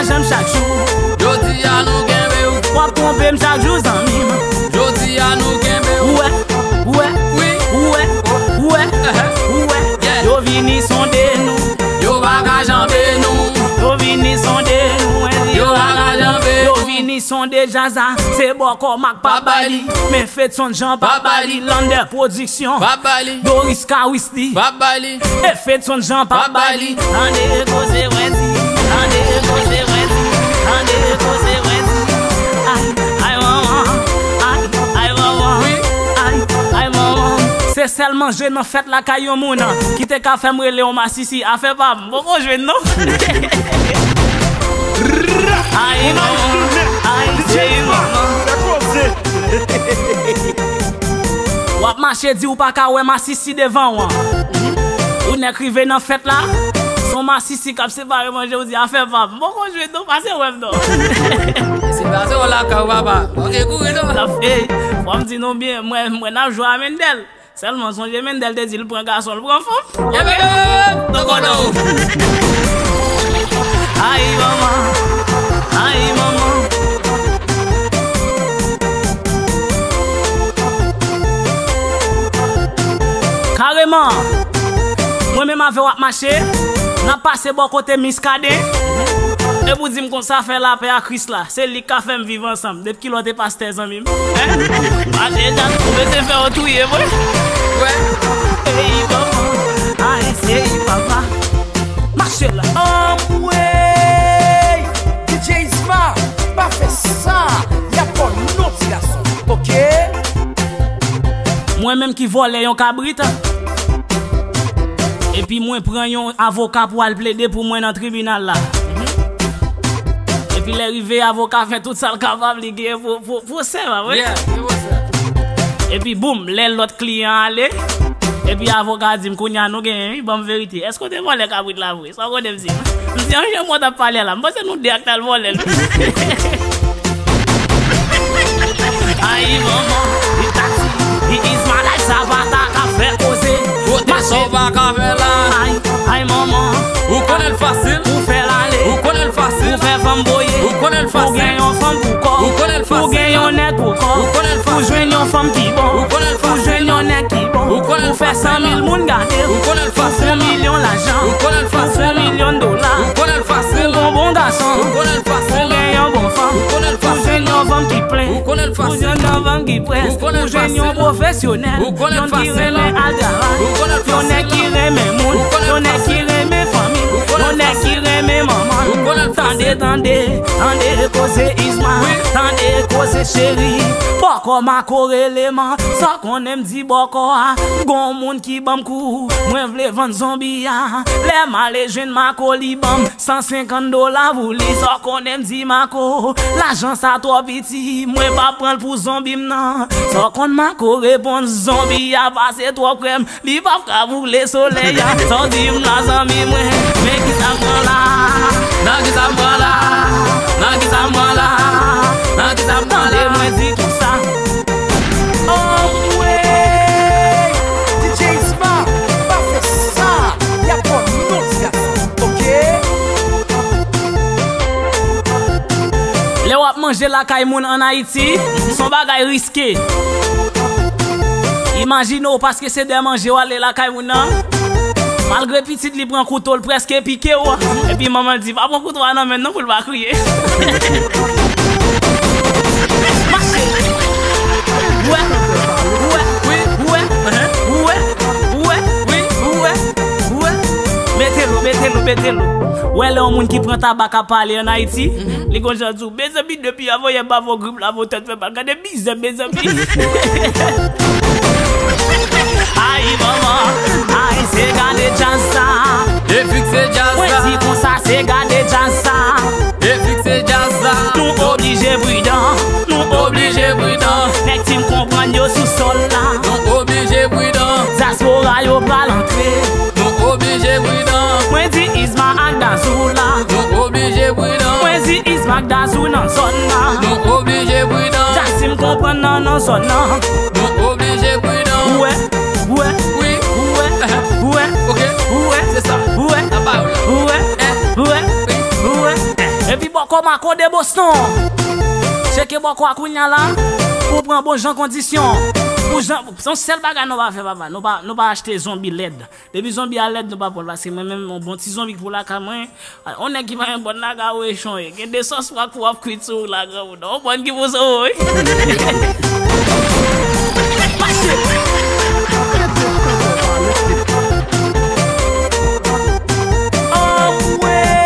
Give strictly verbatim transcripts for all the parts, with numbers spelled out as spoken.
Janm chak jou. Jodi a nou kenbe w. W ap twonpe m chak jou, zanmi m. Jodi a nou kenbe w. Ou wè, ou wè, wi, ou wè, ou wè, ou wè. Yo vini sonde nou. Yo pa ka janbe nou. Yo vini sonde nou, wi. Yo pa ka janbe nou. Yo vini sonde djaz la. Se bòkò m ak pa bay li. Men Fedson Jean pa bay li. Lander Production. Pa bay li. Doris Kawis li. Pa bay li. E Fedson Jean pa bay li. Tande koze w di. Tande koze w di. Tande koze w di. Ay, ay, manman. Ay, ay, manman. Ay, ay, manman. Se sèl manje nan fèt lakay yon moun ki te ka fè m rele yon masisi. Afè pa m. Poko jwenn non. Ay, manman. Ay, manman. W ap mache di ou pa ka wè masisi devan w an. Ou nèk rive nan fèt la, se yon masisi k ap separe manje, ou di afè pa m. M poko jwe non, pase wè m non. Si pase w lakay ou papa, ok, kouri non. L ap, ey, fò m di nou byen, mwen, mwen n ap jwe a Mendel. Sèlman sonje Mendel te di l pran gason, l pran fanm. Ebyen, nou konnen w. Ay, manman. Ay, manman. Kareman. Mwen menm avè w ap mache, n ap pase bò kote Miskaden. Epi w di m konsa fè lapè a Kris la. Se li k ka fè m viv ansanm. Depi kilè w te pastè, zanmi m? Hein? Mache jan ou bezwen fè yo touye mwen. Wè. Ey, manman. Ay, sey, papa. Mache la. Anmwey! D J Isma, pa fè sa. Y ap ba w non, ti gason. Ok? Mwen menm ki vòlè yon kabrit. Epi mwen pran yon avoka pou al plede pou mwen nan tribinal la. Epi lè rive, avoka fè tout sa l kapab, li gen pou, pou, pwosè, pa vre? Yeah, gen pwosè. Epi boum, lè lòt kliyan ale, epi avoka di m, "Kounye a nou genyen wi, ban m verite. Èske w te vòlè kabrit la vre?" Sa w konnen m di? M di, "An jan mwen t ap pale a la, m panse nou de ak t al vòlè l." Ay, manman, li tati, li Isma, laj sa pa ta ka fè koze. Kote sa w pa ka fè la? Ay, ay, manman. Ou konnen l fasil. Ou fè l ale. Ou konnen l fasil. Ou fè fanm voye. Ou konnen l fasil. Ou gen yon fanm pou kò w. Ou konnen l fasil. Ou gen yon nèg pou kò w. Ou konnen l fasil. Ou jwenn yon fanm ki bon. Ou konnen l fasil. Ou jwenn yon nèg ki bon. Ou konnen l fasil. Ou fè san mil moun gade w. Ou konnen l fasil. Ou fè yon milyon lajan. Ou konnen l fasil. Ou fè yon milyon dola. Ou konnen l fasil. Ou bon, bon gason. Ou konnen l fasil. Ou gen yon bon fanm. Ou konnen l fasil. Ou jwenn yon fanm ki plen. Ou konnen l fasil. Ou jwenn yon fanm ki près. Ou konnen l fasil. Ou jwenn yon pwofesyonèl. Ou konnen l fasil. Yon ki renmen al travay. Ou konnen l fasil. Yon nèg ki renmen moun. Ou konnen l fasil. Yon nèg ki renmen fanmi. Ou konnen l fasil. Yon nèg ki renmen manman l. Ou konnen l fasil. Tande, tande, tande koze Isma. Wi. Tande koze cheri. Bòkò Mako rele m. Sa w konnen m di bòkò a. Gon moun ki ban m kou. Mwen vle vann zonbi a. Lè m ale jwenn Mako, li ban m san senkant dola pou li. Sa w konnen m di Mako, lajan sa twò piti, mwen p ap pran l pou zonbi m nan. Sa w konn Mako reponn, zonbi a pase twòp krèm, li p ap ka boule solèy a. Sa w di m la, zanmi mwen, men kisa m pran la? Nan kisa m pran la? Nan kisa m pran la? Nan kisa m pran la? Tande mwen di konsa. Anmwey! D J Isma, pa fè sa! Y ap ba w non, ti gason, ok? Lè w ap manje lakay moun ann Ayiti, se yon bagay riske. Imajine w, paske se dè manje w ale lakay moun nan. Malgre pitit li pran kouto, l prèske pike w. Epi manman l di, "Pa pran kouto a nan men l non pou l pa kriye." Mache. Ou wè, ou wè, wi, ou wè, ou wè, ou wè, wi, ou wè, ou wè. Mete lo, mete lo, mete lo. Ou wè lè yon moun ki pran tabak ap pale ann Ayiti, li gon jan di w, "Mezanmi, depi avan yè m ap fè yon grip la, fè tèt fè mal." Gade mizè, mezanmi. Ay, manman, ay, se gade djaz sa. E fikse djaz sa. Mwen di konsa, se gade djaz sa. E fikse djaz sa. Nou oblije pridan, nou oblije pridan. Nèg Team Konprann yo sou sòl la. Nou oblije pridan. Dyaspora yo pral antre. Nou oblije pridan. Mwen di Isma ak Dazou la. Nou oblije pridan. Mwen di Isma ak Dazou nan zòn nan. Nou oblije pridan. Djaz Team Konprann nan nan zòn nan. Nou oblije pridan. Ou wè, ou wè, wi, ou wè, ou wè, ok, ou wè, se sa, ou wè, la pawòl la, ou wè, eh, ou wè, wi, ou wè, eh. Epi Marco de Boston. Tcheke bòkò a kounya la pou pran bon jan kondisyon. Pou jan, se yon sèl bagay nou pa fè, papa. Nou pa, nou pa achte zonbi lèd. Depi zonbi a lèd, nou pa pran l, paske mwen menm, yon bon ti zonbi k pou lakay mwen, yon nèg ki pa gen bòn lakay ou echonye. Gen de sòs pa kou ap kwit sou ou la, granmoun. Yon bòn ki pou sou ou, wi. Mache! Anmwey!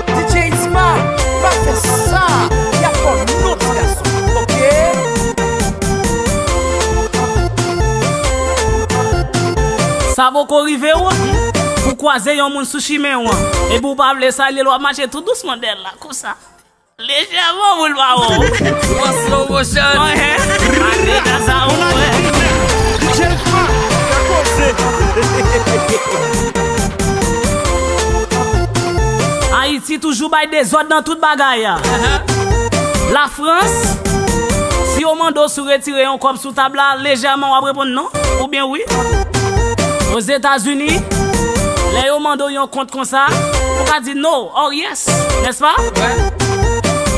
D J Isma, pa fè sa! Y ap fè w non ti gason, oke? Sa poko rive w pou kwaze yon moun sou chimen w, epi w pa vle salye l, w ap mache tou dousman dèyè l la, konsa. Lejèman pou l pa wè w. Ou an slow motion. Mwen, mache nan sa ou wè. Ayiti toujou bay dezòd nan tout bagay. Lafrans, si yo mande w si w retire yon kòb sou tab la, lejèman w ap reponn non, oubyen wi. Ozetazini, lè yo mande w yon kont konsa, ou ka di no or yes, nèspa?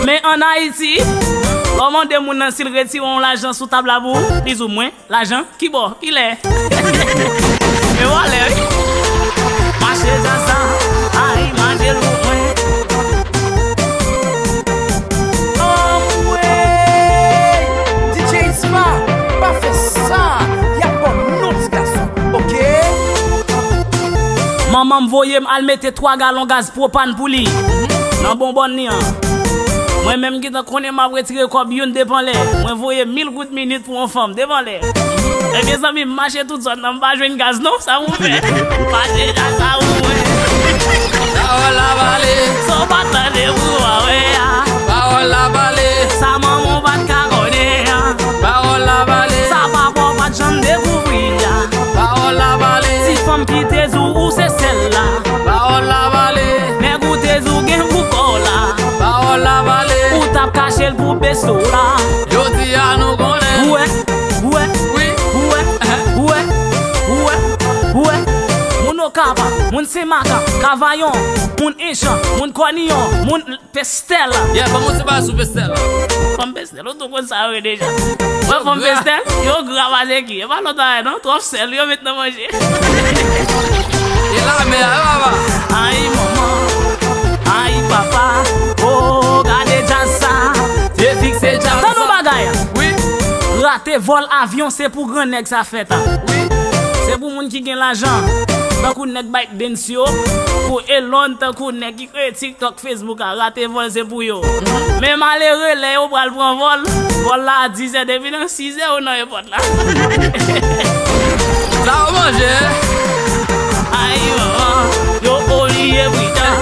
Men ann Ayiti, lè w mande moun nan si l retire yon lajan sou tab la pou ou, li di w mwen. Lajan? Kibò? Kilè? E vòlè, wi. Mache zaza, ay, manje l pou mwen. Anmwey! D J Isma, pa fè sa! Y ap ba w non ti gason, oke? Manman m voye m al mete twa galon gaz pwopàn pou li nan bonbòn li an. Mwen menm gentan konnen m ap retire kòb youn depanlè. Mwen voye mil goud minit pou yon fanm depanlè. Ebyen, zanmi m, mache tout zòn nan, m pa jwenn gaz non, sa pou fè. Mache gaz sa pou mwen. Pawòl la pale. Sa w pa tande pou w pa wè a. Pawòl la pale. Sa manman w pa t ka konnen a. Pawòl la pale. Sa papa w pa t janm dekouvri a. Pawòl la pale. Ti fanm ki te di w ou se sèl la. Pawòl la pale. Nèg ou te di w gen pou kò w la. Pawòl la pale. Ou t ap kache l pou beso w la. Jodi a nou konnen. Ou wè, ou wè, wi, ou wè, ou wè, ou wè, ou wè. Moun Okap, moun Senmak, Kavayon, moun Echan, moun Kòniyon, moun Pestèl. Yeah, ban m yon ti bagay sou Pestèl. Fanm Pestèl, ou tou konn sa yo ye deja. Mwen fanm Pestèl, yo gra pase ki. E pa lòt bagay non, twòp sèl yo met nan manje. E lame a, e papa. Ay manman, ay papa, oh, gade djaz sa. Te fikse djaz sa. Tann yon bagay. Wi. Rate vòl avyon, se pou gran nèg sa fèt a. Wi. Se pou moun ki gen lajan. Tankou nèg ByteDance yo, pou Elon, tankou nèg ki kreye TikTok, Facebook a, rate vòl se pou yo. Men malere, lè yo pral pran vòl, vòl la a dizè, depi nan sizè ou nan èpòt la. Sa yo manje? Ay manman, yo oblije pridan.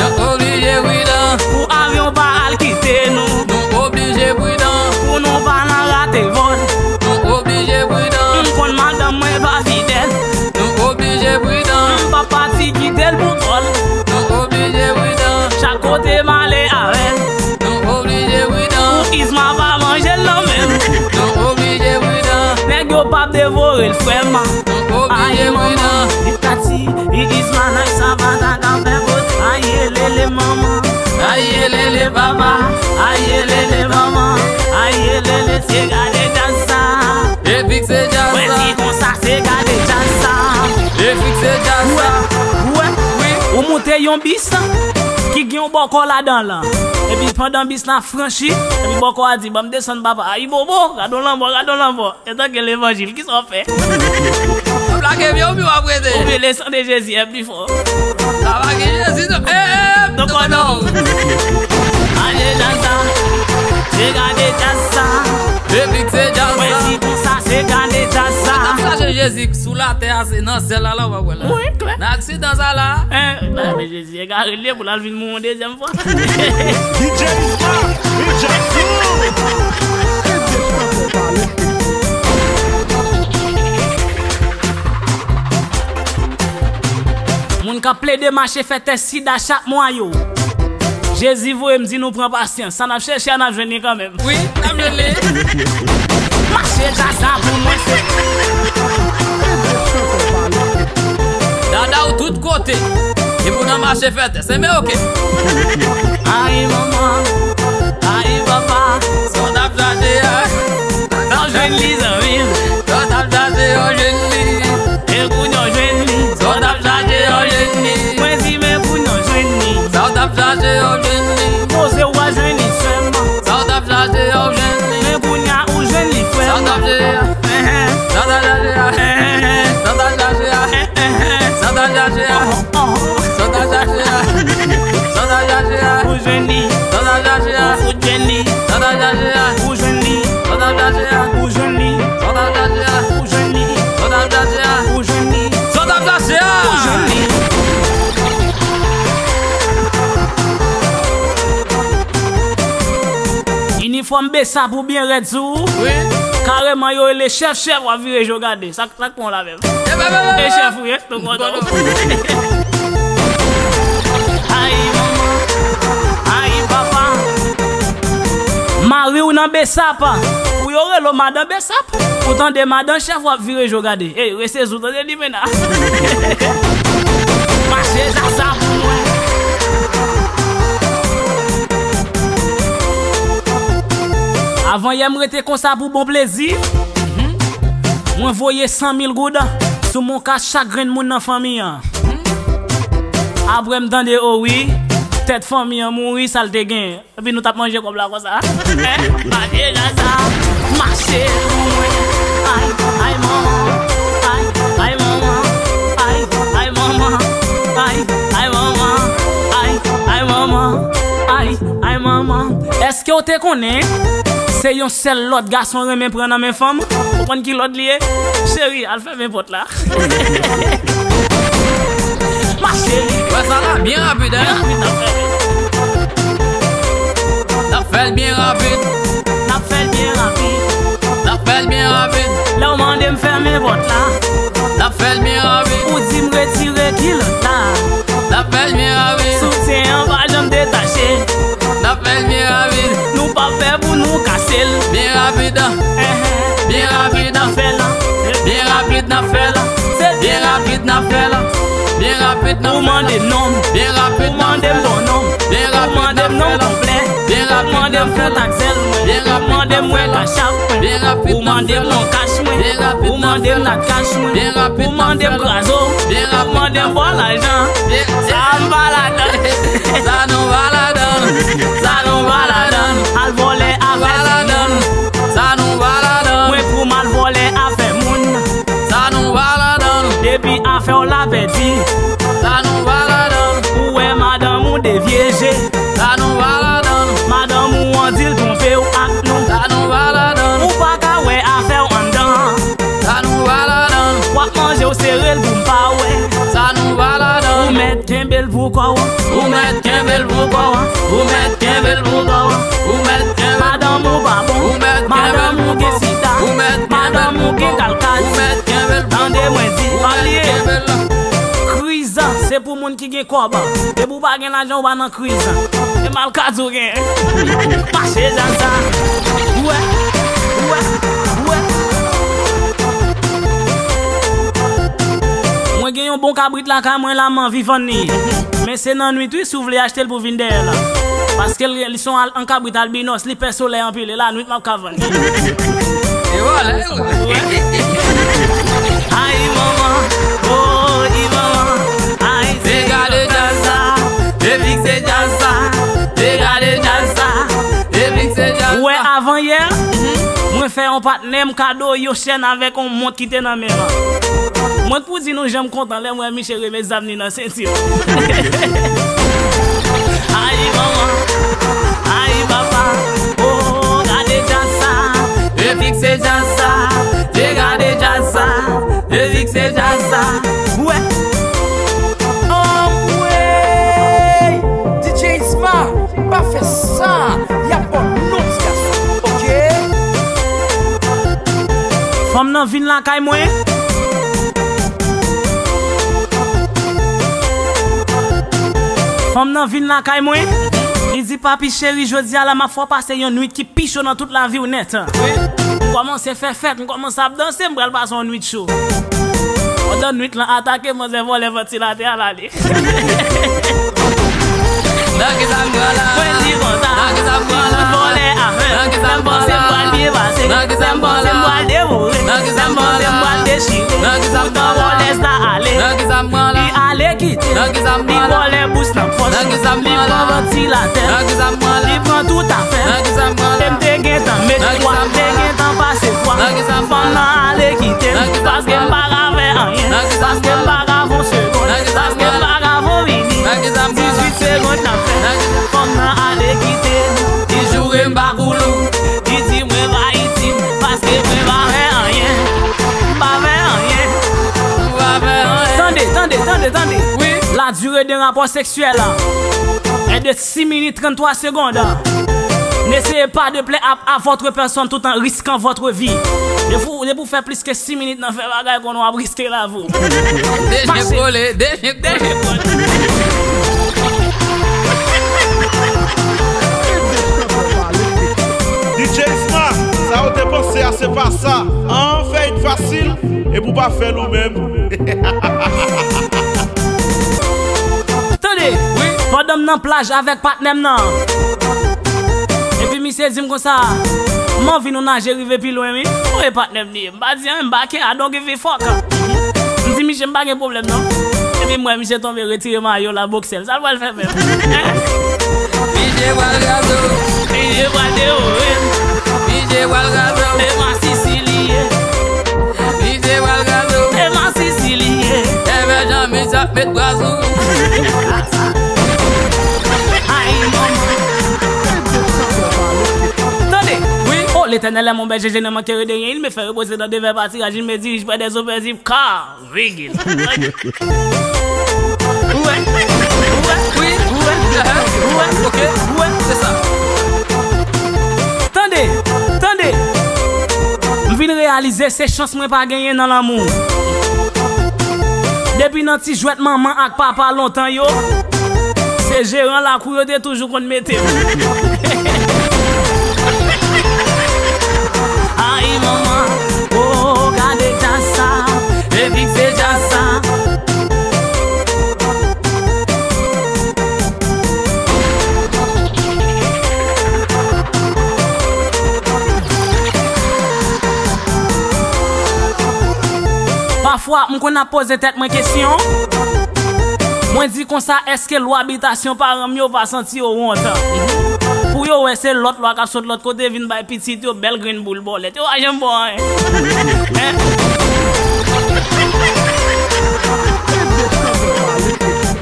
Yo oblije pridan. Pou avyon pa al kite nou. Nou oblije pridan. Pou nou pa nan rate vòl. Nou oblije pridan. M konn madanm mwen pa fidèl. Nou oblije pridan. M p ap pati kite l pou vòl. Nou oblije pridan. Chak kote m ale avè l. Nou oblije pridan. Pou Isma pa manje l nan men m. Nou oblije pridan. Nèg yo p ap devore l, frè m. Nou oblije pridan. Li pati, li Isma nan sa pa ta ka fè kote. Aye lele manman, aye lele papa, aye lele manman, aye lele se gade djaz sa. E fikse djaz sa. Mwen di konsa se gade djaz sa. E fikse djaz sa. Ou wè, ou wè, wi, ou moute yon bis ki gen yon bòkò ladan l. Epi pandan bis la franchi, epi bòkò a di, "Ban m desann papa." Ayibobo, gade yon lanmò, gade yon lanmò. Antanke levanjil, kisa w ap fè? W ap lage pye w, pi w ap rete. Ou vle le san de Jezi, e pi fò. Sa pa gen Jezi, non. Eh, eh, non, non. Gade djaz sa. Se gade djaz sa. Epi se djaz sa. Mwen di konsa, se gade djaz sa. Sa chache Jezi sou latè a, se nan syèl la, la, w ap wè la. Wi, klè. Nan aksidan sa la. Eh, men Jezi egare l ye pou l al vin mouri yon dezyèm fwa. D J Isma, D J Isma. Moun k ap plede mache fè tès sida chak mwa yo. Jezi voye m di nou pran pasyans. Sa n ap chèche a, n ap jwenn li kanmenm. Wi, n ap jwenn li. Mache djaz sa pou mwen se. Dada w tout kote. E pou n al mache fè tès, enben oke. Ay manman, ay papa, sa w t ap chache a, sa w jwenn li zanmi m. Sa w t ap chache a, w jwenn li. E kounye a w jwenn li. Sa w t ap chache a, w jwenn li. Mwen di men kounye a w jwenn li. Sa w t ap chache a, w jwenn li. Poze w a jwenn li sèlman. Sa w t ap chache a, w jwenn li. Men kounye a ou jwenn li frè m. Sa w t ap chache a. Sa w t ap chache a. Sa w t ap chache a. Sa w t ap chache a. Sa w t ap chache a. Sa w t ap chache a. Ou jwenn li. Sa w t ap chache a. Ou fout jwenn li. Sa w t ap chache a. Ou jwenn li. Sa w t ap chache a. Ou jwenn li. Sa w t ap chache a. Ou jwenn li. Sa w t ap chache a. Ou jwenn li. Sa w t ap chache a. Ou jwenn li. Inifòm besap ou byen rèd sou ou. Wi. Kareman yo rele chèf, chèf, w ap vire je w gade. Sa, sa k pran w la menm? E chèf ou ye, nou kontan. Ay manman, ay papa. Mari w nan besap. Pou yo rele w madan besap. Ou tande madan chèf w ap vire je w gade. Ey, rete sou tande limena. Mache zaza pou mwen. Avan yè m rete konsa pou bon plezi. Mwen voye san mil goud sou mon ka chak grenn moun nan fanmi an. Apre m tande o wi, tèt fanmi an mouri, sa l te gen. Epi nou t ap manje kòb la konsa. Mache zaza, mache pou mwen. Ay, ay manman, ay, ay manman, ay, ay manman, ay, ay manman, ay, ay manman, ay, ay manman. Èske w te konnen se yon sèl lòd gason renmen pran nan men fanm? Ou konn ki lòd li ye? Cheri, al fèmen pòt la. Ma chérie. Wè sa la, byen rapid, hein? Byen rapid, n ap fè l. N ap fè l byen rapid. N ap fè l byen rapid. N ap fè l byen rapid. Lè w mande m fèmen pòt la. N ap fè l byen rapid. Ou di m retire kilòt la. N ap fè l byen rapid. Soutyen an pa janm detache. N ap fè l byen rapid. Nou p ap pè pou nou kase l. Byen rapid. Byen rapid n ap fè l. Byen rapid n ap fè l. Se byen rapid n ap fè l. Byen rapid n ap fè l. Ou mande non m. Byen rapid n ap fè l. Ou mande m bon non m. Byen rapid n ap fè l. Ou mande m non konplè. Byen rapid n ap fè l. Ou mande m fè takzèl mwen. Byen rapid n ap fè l. Ou mande m non kach mwen. Byen rapid n ap fè l. Ou mande m lat kach mwen. Byen rapid n ap fè l. Ou mande m krazo. Byen rapid n ap fè l. Ou mande m bon lajan. Byen, sa m pa ladan. Sa nou pa ladan. Sa nou pa ladan. Al vòlè afè timoun. Sa nou pa ladan. Mwen pou m al vòlè afè moun. Sa nou pa ladan. Depi afè w la pèdi. Sa nou pa ladan. Ou wè madanm ou devye je. Sa nou pa ladan. Madanm ou an di l twonpe w ak nou. Sa nou pa ladan. Ou pa ka wè afè w anndan. Sa nou pa ladan. W ap manje w sere l pou m pa wè. Sa nou pa ladan. Ou mèt kenbe l pou kò w. Ou mèt kenbe l pou kò w. Ou mèt kenbe l pou kò w. Ou mèt kenbe l. Madanm ou pa bon. Ou mèt kenbe l pou kò w. Madanm ou gen sida. Ou mèt kenbe l pou kò w. Madanm ou gen kalkaz. Ou mèt kenbe l pou kò w. Tande mwen di, pa bliye. Ou mèt kenbe l. Kriz, se pou moun ki gen kòb. Depi w pa gen lajan, w pa nan kriz. E malkadi w gen. Mache zaza. Wè, wè, wè. Mwen gen yon bon kabrit lakay mwen la, m anvi vann li. Men se nan nwit wi, si w vle achte l pou vin dèyè la. Paske l, li se yon al-, yon kabrit albinòs, li pè solèy anpil, e la nwit m ap ka vann li. E vòlè l. Ay manman, oh, i manman, ay, degade djaz sa, e fikse djaz sa, degade djaz sa, e fikse djaz sa. Ou wè avan yè, mwen fè yon patnè m kado yon chèn avèk yon mont ki te nan men l. Mwen k pou di nou jan m kontan lè m wè misye remet zam li nan senti l. Ay manman, ay papa, oh, gade djaz sa. E fikse djaz sa, degade djaz sa, e fikse djaz sa. Wè. Anmwey! D J Isma, pa fè sa, y ap ba w non ti gason, oke? Fanm nan vin lakay mwen. Fanm nan vin lakay mwen. Li di, papi cheri, jodi a la, m ap fè w pase yon nwit ki pi cho nan tout lavi w nèt. M kòmanse fè fèt, m kòmanse ap danse, m pral pase yon nwit cho. Pandan nwit lan atake manzè vòlè vantilatè a l ale. Nan ki sa m pran la? Mwen di konsa. Nan ki sa m pran la? Vòlè a. Nan ki sa m pran la? Lè m panse m pral byen pase. Nan ki sa m pral la? Lè m panse m pral devore. Nan ki sa m pral la? Lè m panse m pral dechire. Nan ki sa m pral la? Poutan vòlè sa ale. Nan ki sa m pral la? Li ale kite m. Nan ki sa m pral la? Li vòlè bous nan pòch. Nan ki sa m pral la? Li pran vantilatè. Nan ki sa m pral la? Li pran tout afè. Nan ki sa m pral la? E m te gentan met twa. Nan ki sa m pral la? Te gentan pase twa. Nan ki sa m pral la? Fanm nan ale kite m. Nan ki sa m pral la? Paske m pa ka fè anyen. Nan ki sa m pral la? Paske m pa ka fè yon segonn. Nan ki sa m pral la? Paske m pa ka fè yon minit. Nan ki sa m pral la? Dizuit segonn n ap fè. Nan ki sa m pral la? Fanm nan ale kite m. Li joure m pa koulou. Li di mwen pa itil. Paske mwen pa fè anyen. M pa fè anyen. M pa fè anyen. Tande, tande, tande, tande. Wi. La durée d'un rapport sexuel est de six minutes trente-trois secondes. N'essayez pas de plaire à, à votre personne tout en risquant votre vie. Depi w, depi w fè plis ke sis minit nan fè bagay konn w ap riske lavi w. Dejen kole, dejen kole. D J Isma, sa w te panse a se pa sa. An, fè it fasil, epi w pa fè l ou menm. Tande, wi, pandan m nan plaj avèk patnè m nan. Epi misye di m konsa, m anvi nou naje rive pi lwen, wi. Wi, patnè m li ye. M pa di anyen, m pa care, I don't give a fuck. M di misye m pa gen pwoblèm non. Epi m wè misye tonbe retire mayo l a boksè l. Sa l pral fè menm? Misye pral kraze w. Misye pral devore m. Misye pral kraze w. E masisi li ye. Misye pral kraze w. E masisi li ye. Evè jan misye ap met bra sou ou. Ay, manman. Tande. Wi. Oh, l'Éternel est mon berger, je ne manquerai de rien. Il me fait reposer dans de verts pâturages, il me dirige près des eaux paisibles, car Vigil. Ou wè? Ou wè? Wi, ou wè? Ou wè? Ok. Ou wè? Se sa. Tande, tande. M vin reyalize se chans mwen pa genyen nan lanmou. Depi nan ti jwèt manman ak papa lontan yo, se jeran lakou yo te toujou konn mete m. Ay, manman, oh, gade djaz sa, e fikse djaz sa. Pafwa, m konn ap poze tèt mwen kesyon. Mwen di konsa, èske lwa bitasyon paran m yo pa santi yo wont? Pou yo wè se lòt lwa k ap sot lòt kote vin bay pitit yo bèl grenn boul bòlèt. Yo pa janm bon anyen. Hein?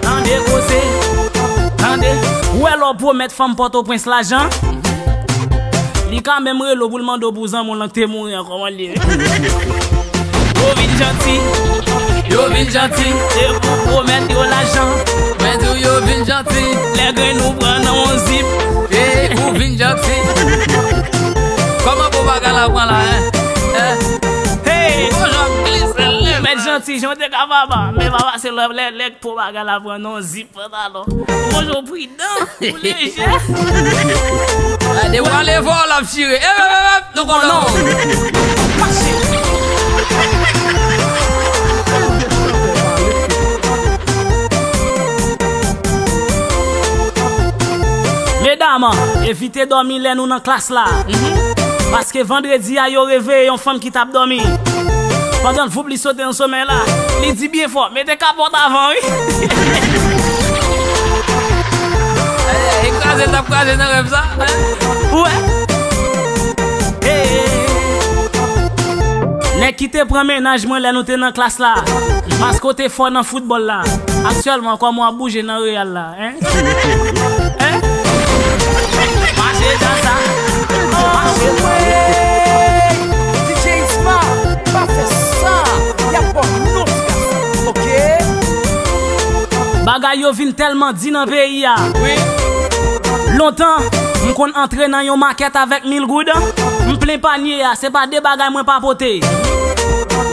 Tande koze, tande. Ou wè lè w pwomèt fanm Pòtoprens lajan? Li ka menm rele w pou l mande w pou zanmi w lan k te mouri an, kòman l ye? Yo vin janti. Yo vin janti. Se pou pwomèt yo lajan. Mwen di w yo vin janti. Lè grenn ou pran nan yon zip. Ey, ou vin janti. Kòman pou bagay la pran la, hein? Hein? Hey! Bon jan glise lè. Mèt janti, jan w te ka papa. Men papa se lè, lè, lè pou bagay la pran nan yon zip pantalon. Bonjou, pridan, ou lejè. Gade, w ale fò, l ap chire. Ep, ep, ep, ep, nou kontan. Mache. Medam, evite dòmi lè nou nan klas la. Paske vandredi a, yo reveye yon fanm ki t ap dòmi. Pandan l voup li sote nan somèy la, li di byen fò, mete kapòt avan, wi. Ay, ay, kraze, t ap kraze nan rèv sa, hein? Ou wè? Hey. Nèg ki te pran mennaj mwen lè nou te nan klas la, paske w te fò nan foutbòl la. Aktyèlman, kòman w ap bouje nan Real la, hein? Hein? Mache djaz sa. Mache. D J Isma, pa fè sa. Y ap ba w non ti gason. Ok? Bagay yo vin tèlman di nan peyi a. Wi. Lontan, m konn antre nan yon makèt avèk mil goud, m plen panye a, se pa de bagay mwen pa pote.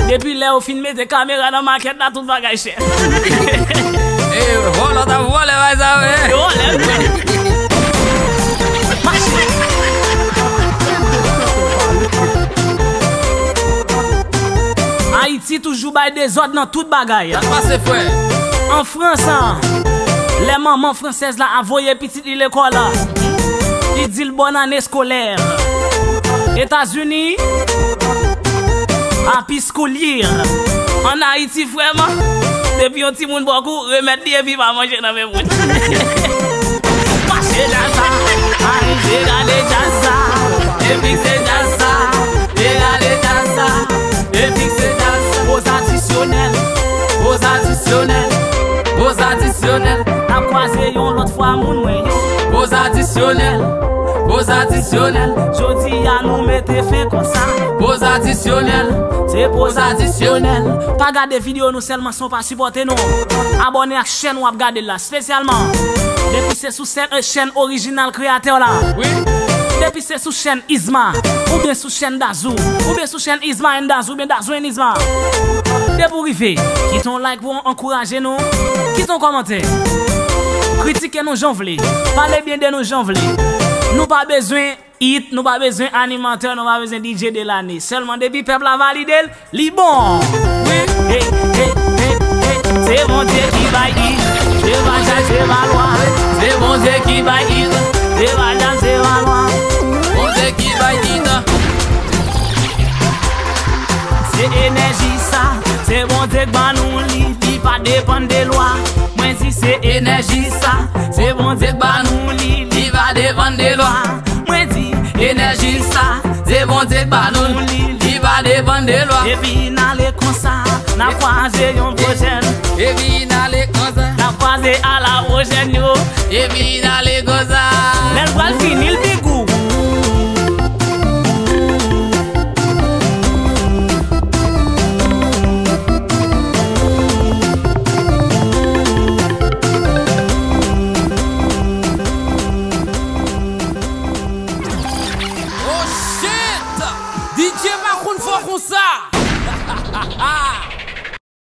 Depi lè yo fin mete kamera nan makèt la, tout bagay chè. E, vòlò t ap vòlè bay sa, wi. Yo vòlè, wi. Mache. Ayiti toujou Ay dezòd nan tout bagay. Sa k pase, frè? An Frans, lè manman fransèz la ap voye pitit li lekòl, li di l bonne année scolaire. Etazini, happy school year. Ann Ayiti, frè m, depi yon timoun bòk ou, remèt li epi pa manje nan men moun. Mache djaz sa, ay, degade djaz sa, e fikse djaz sa, degade djaz sa, e fikse djaz sa. Poz adisyonèl, poz adisyonèl, poz adisyonèl. N ap kwaze yon lòt fwa, moun mwen yo. Poz adisyonèl, poz adisyonèl. Jodi a nou mete fen konsa. Poz adisyonèl, se poz adisyonèl. Pa gade videyo nou sèlman san w pa sipòte nou. Abòne ak chèn w ap gade l la, espesyalman depi se sou sèn, eh, chèn orijinal kreyatè la. Wi. Depi se sou chèn Izma, oubyen sou chèn Dazou, oubyen sou chèn Izma and Dazou, oubyen Dazou and Izma. Depi w rive, kite yon like pou w ankouraje nou. Kite yon kòmantè. Kritike nou jan w vle. Pale byen de nou jan w vle. Nou pa bezwen it, nou pa bezwen animatè, nou pa bezwen D J de lane. Sèlman depi pèp la valide l, li bon. Wi. Hey, hey, hey, hey. Se Bondye ki bay it. Se pa Jacques, se pa lwa. Se Bondye ki bay it. Se pa Jacques, se pa lwa. Bondye ki bay it. Se enèji sa, se Bondye k ban nou li, li pa depann de lwa. Mwen di se enèji sa, se Bondye k ban nou li, li pa depann de lwa. Mwen di enèji sa, se Bondye k ban nou li, li pa depann de lwa. Epi n ale konsa, n ap kwaze yon pwochèn. Epi n ale konsa, n ap kwaze a la pwochèn yo. Epi n ale konsa. Lè l pral fini, l pi gou. Oh shit! D J pa konn fò konsa!